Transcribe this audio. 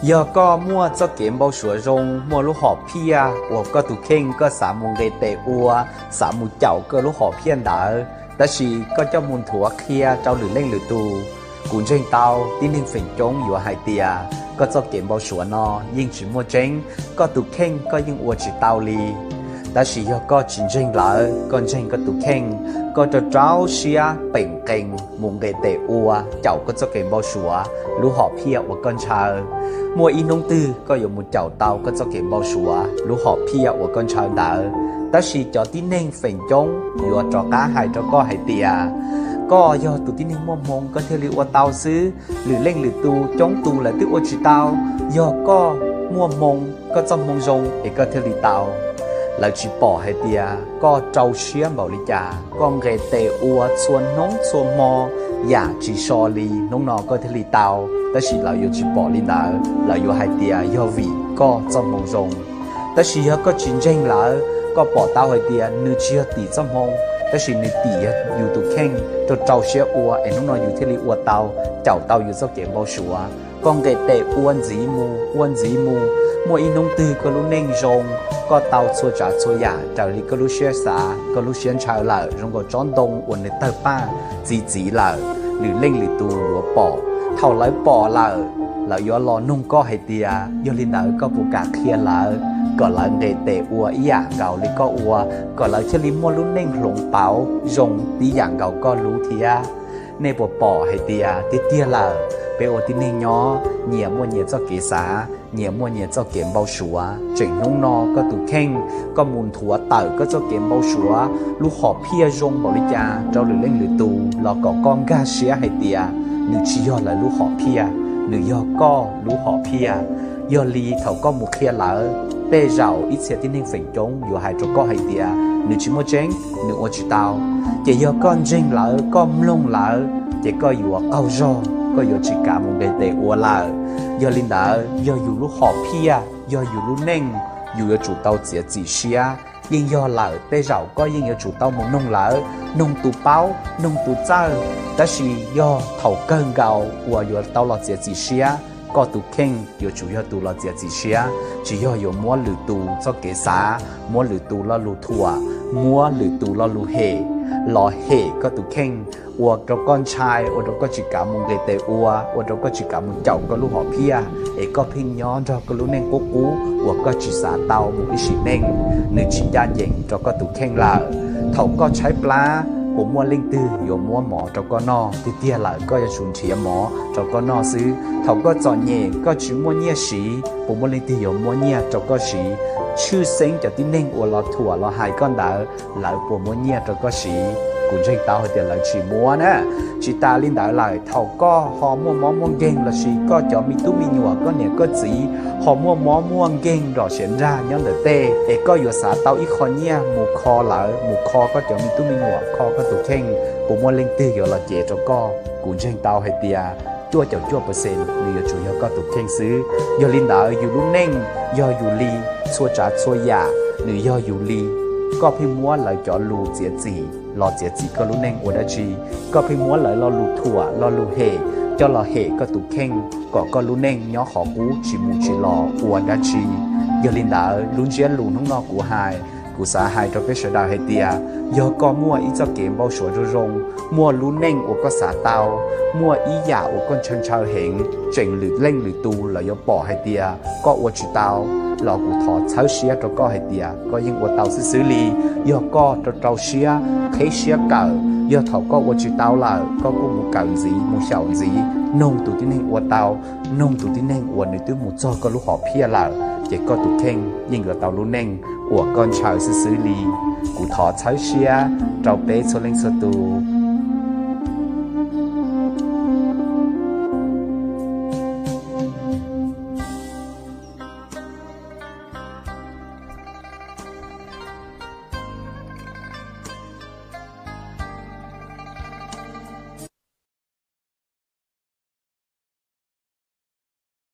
Yog koj muaj txoj kev npau suav zoo, muaj lub hom phiaj uas koj tus kheej koj xav mus nqe tes ua, xav mus caum koj lub hom phiaj ntawd, tab sis koj coj mus nthuav qhia rau lwm leej lwm tus, kuv ntseeg tau tib neeg feem coob yuav hais tias koj txoj kev npau suav no yeej tsis muaj tseeb, koj tus kheej koj yeej ua tsis tau li. Tab sis yog koj tsis ntseeg lawv, koj ntseeg koj tus kheej, koj rau rau siab peem qees mus nqe tes ua caum koj txoj kev npau suav, lub hom phiaj uas koj ntshaw. Muaj ib hnub twg koj yuav mus caum tau koj txoj kev npau suav, lub hom phiaj uas koj ntshaw ntawd. Tab sis cov tib neeg feem coob yuav rov qab hais rau koj hais tias, koj yog tus tib neeg muaj hmoo koj thiaj li ua tau xwb, lwm leej lwm tus coob tus lawv twb ua tsis tau, yog koj muaj hmoo, koj txoj hmoo zoo es koj thiaj li tau. Lawv tsis pom hais tias koj rau siab npaum li cas, koj nqe tes ua txhua hnub txhua hmo, yam tsis so li, hnub no koj thiaj li tau, tab sis lawv yuav tsis pom li ntawd, lawv yuav hais tias yog vim koj txoj hmoo zoo. Tab sis yog koj tsis ntseeg lawv, koj pom tau hais tias nws tsis yog tim txoj hmoo, tab sis nws tim yog yus tus kheej rau rau siab ua es hnub no yus thiaj li ua tau, caum tau yus txoj kev npau suav. Koj nqe tes ua ntxiv mus, ua ntxiv mus, muaj ib hnub twg koj lub neej zoo, koj tau txhua tsav txhua yam raws li koj lub siab xav, koj lub siab ntshaw lawm, zoo nkaus tsob ntoo uas nws tawg paj txi txiv lawm, lwm leej lwm tus yuav pom. Thaum lawv pom lawm, lawv yuav los nug koj hais tias, yog li ntawd koj puas kam qhia lawv kom lawv nqe tes ua ib yam nkaus li koj ua, kom lawv thiaj li muaj lub neej hloov pauv zoo tib yam nkaus koj lub thiab? Nej puas pom hais tias tiag tiag lawm, peb ua tib neeg nyob nyias muaj nyias txoj kev xav, nyias muaj nyias txoj kev npau suav. Tseem hnub no koj tus kheej koj mus nthuav tawm koj txoj kev npau suav, lub hom phiaj zoo npaum li cas rau lwm leej lwm tus los kom koj nkag siab hais tias nws tsis yog lawv lub hom phiaj, nws yog koj lub hom phiaj. Yog li thaum koj mus qhia lawv, tej zaum ib txhia tib neeg feem coob yuav hais rau koj hais tias nws tsis muaj tseeb, nws ua tsis tau. Ces yog koj ntseeg lawv, koj mloog lawv, ces koj yuav qaug zog, koj yuav tsis kam mus nqe tes ua lawm. Yog li ntawd, yog yus lub hom phiaj, yog yus lub neej, yus yuav tsum tau txiav txim siab. Yeej yog lawm, tej zaum koj yeej yuav tsum tau mus noog lawv, noog tus paub, noog tus txawj. Tab sis yog thaum kawg nkaus uas yuav tau los txiav txim siab, koj tus kheej yuav tsum yog tus los txiav txim siab, tsis yog yuav muab lwm tus txoj kev xav, muab lwm tus lo lus thuam, muab lwm tus lo lus hem los hem koj tus kheej, ua rau koj ntshai, ua rau koj tsis kav mus nqis tes ua, ua rau koj tsis kav mus caum koj lub hom phiaj, es koj pheej nyob nrog koj lub neej qub qub uas koj tsis xav tau mus ib sim neej, nws tsis ncaj ncees rau koj tus kheej lawm. Thaum koj tshaib plab, puas muaj leej twg yuav muab mov rau koj noj? Tiag tiag lawm koj yuav tsum nrhiav mov rau koj noj xwb. Thaum koj txom nyem koj tsis muaj nyiaj siv, puas muaj leej twg yuav muab nyiaj rau koj siv? Tshwj xeeb cov tib neeg uas los thuam los hais koj ntawd, lawv puas muab nyiaj rau koj siv? Kuv ntseeg tau hais tias lawv tsis muab na. Tsis tas li ntawd lawm, thaum koj ho muaj mob muaj nkeeg lossis koj cov me tub me nyuam, koj niam koj txiv ho muaj mob muaj nkeeg nrog siav nrag nyob ntawm tej, es koj yuav xav tau ib qho nyiaj mus kho lawv, mus kho koj cov me tub me nyuam, kho koj tus kheej, puas muaj leej twg yuav los cev rau koj? Kuv ntseeg tau hais tias cuaj caum cuaj percent nws yuav tsum yog koj tus kheej xwb. Yog li ntawd, yus lub neej yog yus li, txhua tsav txhua yam nws yog yus li. Koj pheej muab lawv cov lus txiav txim los txiav txim koj lub neej ua dab tsi? Koj pheej muab lawv lo lus thuam, lo lus hem coj los hem koj tus kheej, kom koj lub neej nyob qhov qub tsis mus tsis los ua dab tsi? Yog li ntawd, lub ntsiab lus hnub no kuv hais, kuv xav hais rau peb sawv daws hais tias, yog koj muaj ib txoj kev npau suav zoo zoo, muaj lub neej uas koj xav tau, muaj ib yam uas koj ntshaw ntshaw heev, tseem lwm leej lwm tus los yuav pom hais tias koj ua tsis tau, los kuv thov txhawb siab rau koj hais tias koj yeej ua tau xwb xwb li. Yog koj rau rau siab, qheb siab kawm, yog thaum koj ua tsis tau lawm, koj kuj mus kawm ntxiv, mus xyaum ntxiv, noog tus tib neeg ua tau, noog tus tib neeg uas nws twb mus txog koj lub hom phiaj lawm, ces koj tus kheej yeej yuav tau lub neej uas koj ntshaw xwb xwb li. Kuv thov txhawb siab rau peb txhua leej txhua tus.